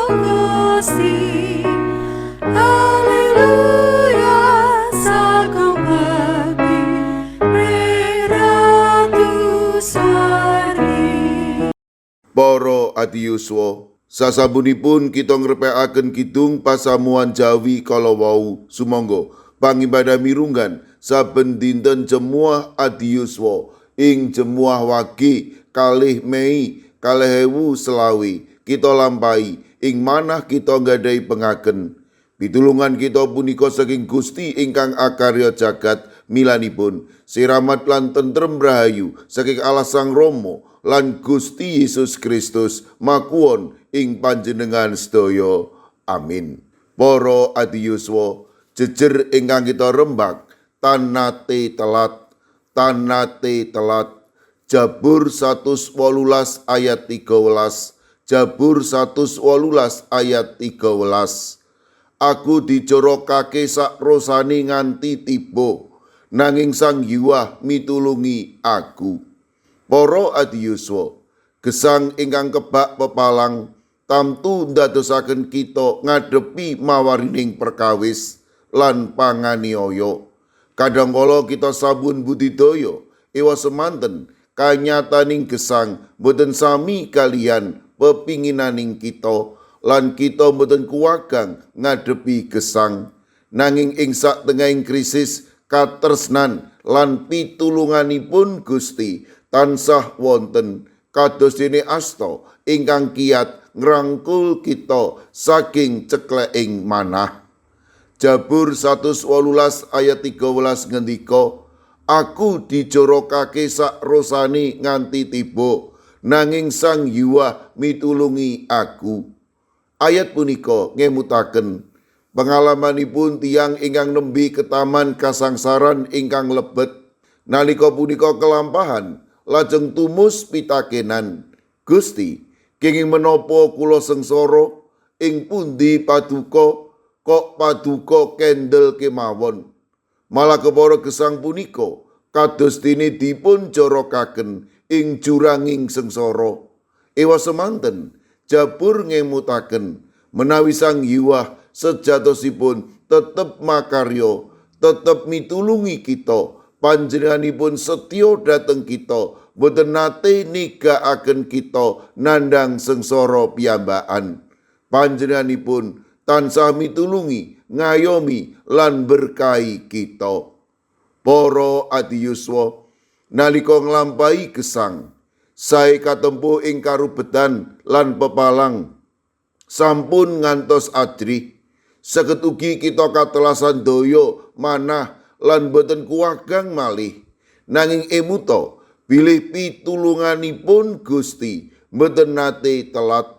Gusti. Haleluya, sagung bekti Ratu Swargi. Para adiyuswa, sasampunipun kita ngrepekaken kidung pasamuan Jawi kala wau, sumangga pangibadah mirunggan saben dinten Jemuah adiyuswa ing Jemuah Wage 2 Mei 2025 kita lampahi ing manah kita nggadahi pengaken. Pitulungan kita punika saking Gusti ingkang akarya jagat, milanipun siramat lan tentrem rahayu saking Allah Sang Rama lan Gusti Yesus Kristus makuwon ing panjenengan sedaya. Amin. Para adiyuswa, jejer ingkang kita rembag tan nate telat, tan nate telat. Jabur 118 ayat 13, Jabur 118 ayat 13. Aku dijorokake sak rosane nganti tiba, nanging Sang Hyuwah mitulungi aku. Para adiyuswa, gesang ingkang kebak pepalang tamtu ndadosaken kita ngadepi mawarining perkawis lan panganiaya. Kadangkala kita sabun budidaya ewa semanten kanyataning gesang boten sami kaliyan pepinginaning kita lan kita boten kuwagang ngadepi gesang. Nanging ing satengahing krisis, katresnan lan pitulunganipun Gusti tansah wonten kados dene asta ingkang kiat ngrangkul kita saking cekleking manah. Jabur 118 ayat 13 ngendika, Aku dijorokake sak rosane nganti tiba, nanging Sang Hyuwah mitulungi aku. Ayat punika ngemutaken pengalamanipun tiyang ingkang nembe ketaman kasangsaran ingkang lebet. Nalika punika kelampahan, lajeng tumus pitakenan, Gusti, kenging menapa kula sengsara? Ing pundi paduka? Kok paduka kendel kemawon? Malah kepara gesang punika kados dene dipun jorokaken ing juranging sengsara. Ewa semanten Jabur ngemutaken menawi Sang Hyuwah sejatosipun tetep makarya, tetep mitulungi kita, panjenenganipun setya dhateng kita, boten nate nigakaken kita nandhang sengsara piyambakan. Panjenenganipun tansah mitulungi, ngayomi lan berkahi kita. Para adiyuswa, nalika nglampahi gesang, sae katempuh ing karubetan lan pepalang, sampun ngantos ajrih. Saged ugi kita katelasan daya manah lan boten kuwagang malih. Nanging emuta bilih pitulunganipun Gusti boten nate telat.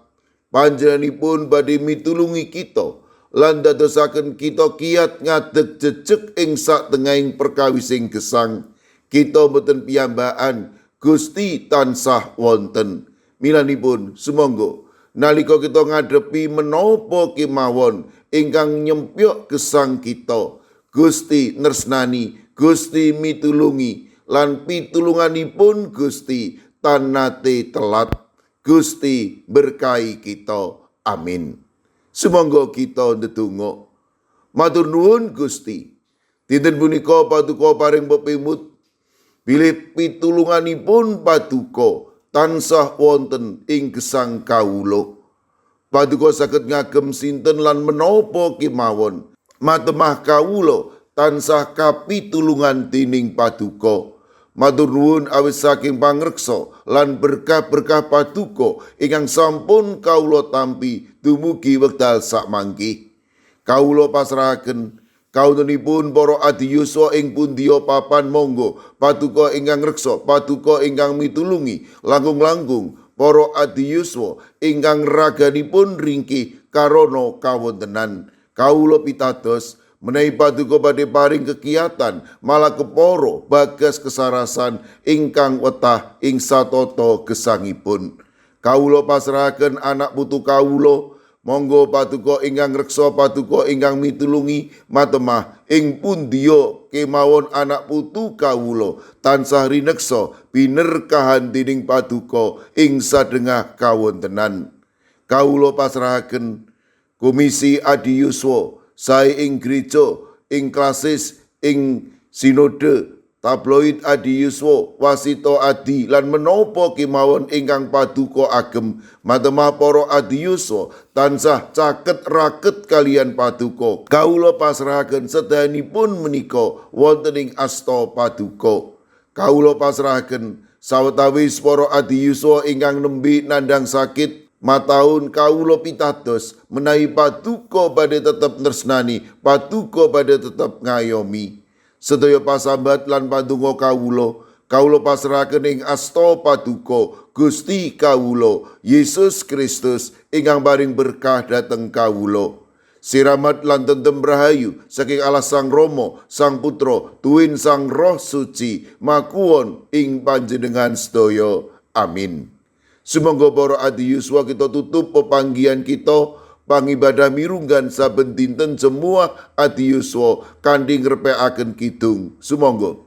Panjenenganipun badhe mitulungi kita lan dadosaken kita kiat ngadeg jejeg ing satengahing perkawising gesang. Kita boten piyambakan, Gusti tansah wonten. Milanipun sumangga nalika kita ngadepi menapa kemawon ingkang nyempyok gesang kita, Gusti nresnani, Gusti mitulungi lan pitulunganipun Gusti tan nate telat. Gusti berkahi kita. Amin. Sumangga kita ndedonga. Matur nuwun Gusti. Dinten punika paduka paring pepimut bilih pitulunganipun paduka tansah wonten ing gesang kawula. Paduka saged ngagem sinten lan menapa kemawon. Matemah kawula tansah kapitulungan dening paduka. Matur nuwun awit saking pangreksa lan berkah-berkah paduka ingkang sampun kawula tampi dumugi wekdal sakmangke. Kawula pasrahaken kaununipun para adiyuswa ing pundiya papan, monggo paduka ingkang reksa, paduka ingkang mitulungi langkung-langkung para adiyuswa ingkang raganipun ringkih karana kawontenan. Kawula pitados menawi paduka badhe paring kegiatan malah kepara bagas kesarasan ingkang wetah ing satata gesangipun. Kawula pasrahaken anak putu kawula, monggo paduka ingkang reksa, paduka ingkang mitulungi matemah ing pundiya kemawon anak putu kawula tansah rineksa binerkahan dening paduka ing sadengah kawontenan. Kawula pasrahaken Komisi Adi Yuswa sae ing gereja, ing klasis, ing sinode, tabloid Adi Yuswa, Wasito Adi lan menapa kemawon ingkang paduka agem matemah para Adi Yuswa tansah caket raket kalian paduka. Kawula pasrahaken sedayanipun menika wonten ing asta paduka. Kawula pasrahaken sawetawis para Adi Yuswa ingkang nembe nandhang sakit mataun kawula pitados menawi paduka badhe tetep tresnani, paduka badhe tetep ngayomi. Sedaya pasambat lan pandonga kawula, kawula pasrahaken ing asta paduka Gusti kawula Yesus Kristus ingkang paring berkah dhateng kawula. Siramat lan tentrem rahayu saking Allah Sang Rama, Sang Putra, tuwin Sang Roh Suci makuwon ing panjenengan sedaya. Amin. Sumangga para adi yuswa kita tutup pepanggihan kita pangibadah mirunggan saben dinten semua adi yuswa kanthi ngrepekaken kidung. Sumangga.